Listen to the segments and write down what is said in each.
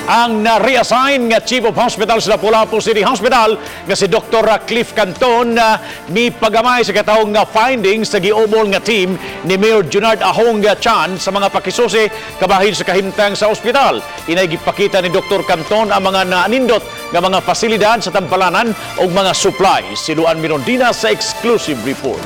Ang na-reassign nga Chief of Hospital sa Lapu-Lapu City Hospital nga si Dr. Cliff Canton mi pagamay sa katawong nga findings sa giumol nga team ni Mayor Junard Ahong Chan sa mga pakisusi kabahin sa kahimtang sa ospital. Inay gipakita ni Dr. Canton ang mga naanindot nga mga pasilidad sa tampalanan ug mga supplies. Si Luan Mirondina sa exclusive report.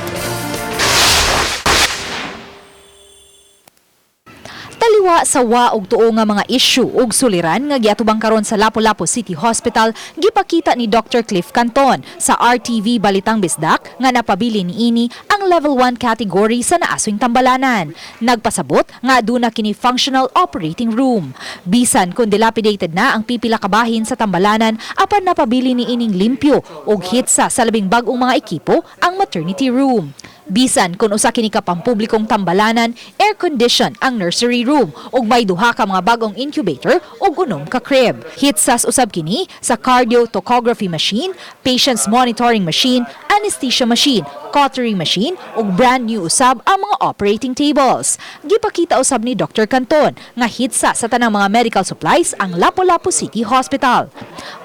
Taliwa sa wa og tuo nga mga issue ug suliran nga giatubang karon sa Lapu-Lapu City Hospital, gipakita ni Dr. Cliff Canton sa RTV Balitang Bisdak nga napabili niini ang level 1 category sa naaswing tambalanan. Nagpasabot nga aduna kini functional operating room. Bisan kung dilapidated na ang pipila kabahin sa tambalanan, apan napabili niining limpyo ug hitsa sa labing bag-ong mga ekipo ang maternity room. Bisan kung usa kini ka pampublikong tambalanan, air-condition ang nursery room ug may duha ka mga bagong incubator ug unom ka crib. Hitsas usab kini sa cardiotocography machine, patients monitoring machine, anesthesia machine, cautery machine ug brand new usab ang mga operating tables. Gipakita usab ni Dr. Canton nga hitsa sa tanang mga medical supplies ang Lapu-Lapu City Hospital.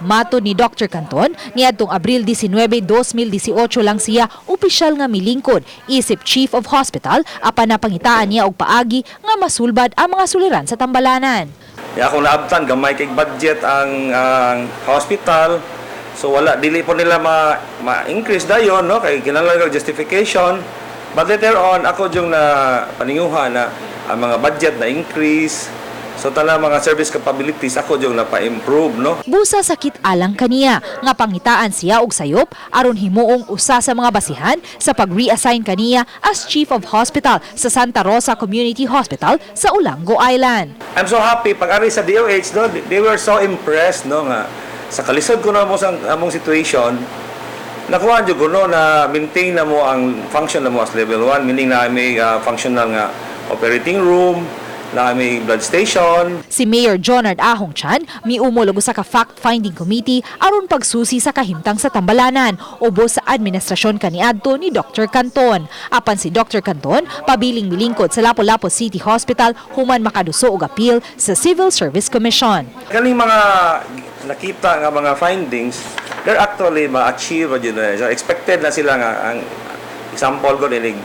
Matod ni Dr. Canton, niadtong Abril 19, 2018 lang siya opisyal nga milingkod isip Chief of Hospital, apan napangitaan niya og paagi nga masulbad ang mga suliran sa tambalanan. Ya, akong naabtan gamay kay budget ang hospital. So wala, dili po nila ma ma-increase dayon, no, kay kinahanglan og justification. But later on ako yung na paninguha na ang mga budget na increase. So tanang mga service capabilities ako yung na pa-improve, no. Busa sakit alang kaniya nga pangitaan siya og sayop aron himuong usa sa mga basihan sa pag-reassign kaniya as Chief of Hospital sa Santa Rosa Community Hospital sa Olango Island. I'm so happy pag ari sa DOH, no, they were so impressed, no, nga sa kalisod ko na mo sa among situation, nakuha jud ko, no, na maintain na mo ang function na mo as level 1, meaning na may functional nga operating room, na may blood station. Si Mayor Jonard Ahong Chan miumol og usa ka fact-finding committee aron pagsusi sa kahimtang sa tambalanan ubos sa administrasyon kaniadto ni Dr. Canton. Apan si Dr. Canton pabiling milingkod sa Lapu-Lapu City Hospital human makaduso og appeal sa Civil Service Commission. Kaning mga nakita nga mga findings, they're actually ma-achieve jud na. So expected na sila nga ang example ko inig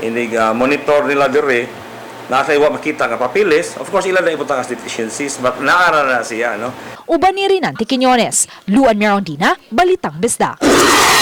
inig monitor nila dire nasa wa makita nga papilis. Of course, ila na ibutang as deficiencies, but naara na siya, no. Uban ni Rinante Quiñones, Luan Mirondina, Balitang Bisdak.